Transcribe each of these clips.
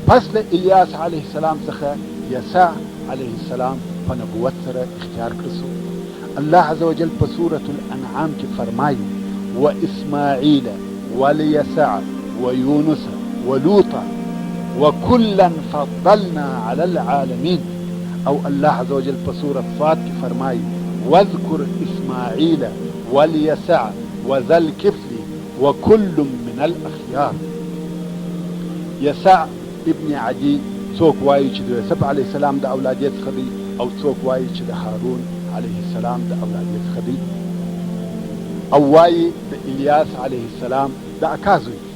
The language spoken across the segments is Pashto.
پس له الیاس علیه السلام څخه یسع علیه السلام په نبوت سره اختیار کړ سو. الله عز وجل په سورة الانعام کې فرمايي، واسماعیل واليسع ویونس ولوطا وکلا فضلنا علی العالمین او الله عز وجل په سورة صاد کې فرمايي، واذکر اسماعیل واليسع وذا الکفل وکل من الاخیار. یسع ابن عدي څوک وايي چې د یوسف علیه السلام د اولادې څخه دی او څوک وايي چې د هارون علیه السلام د اولادې څخه دی او وايي د الیاس علیه السلام د اکا زوی دی.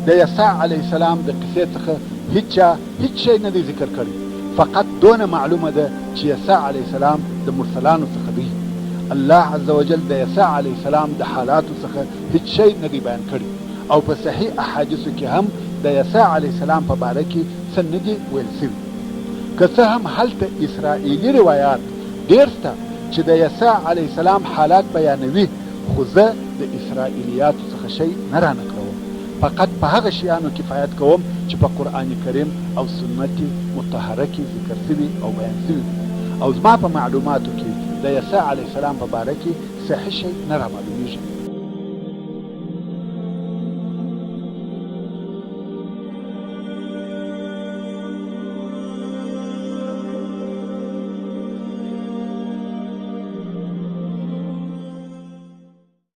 د یسع علیه السلام د قصې څخه هیچا هیڅ شی نه دی ذکر کړی، فقط دونه معلومه ده چې یسع علیه السلام د مرسلانو څخه دی. الله عزوجل د یسع علیه السلام د حالاتو څخه هیڅ شی نه دی بیان کړی. او په صحیح احادیثو کې هم د یسع علیه السلام په باره کې څه نه دي ویل شوي. که څه هم هلته اسرائیلي روایات ډېر شته چې د یسع علیه السلام حالات بیانوي خو زه د اسرائیلیاتو څخه شی نه رانقلوم فقط په هغه شیانو کفایت کوم چې په قرآن کریم او سنت مطهره کې ذکر شوي او بیان شوي دي او زما په معلوماتو کې د یسع علیه السلام په باره کې صحیح شی نه رامعلومیږي.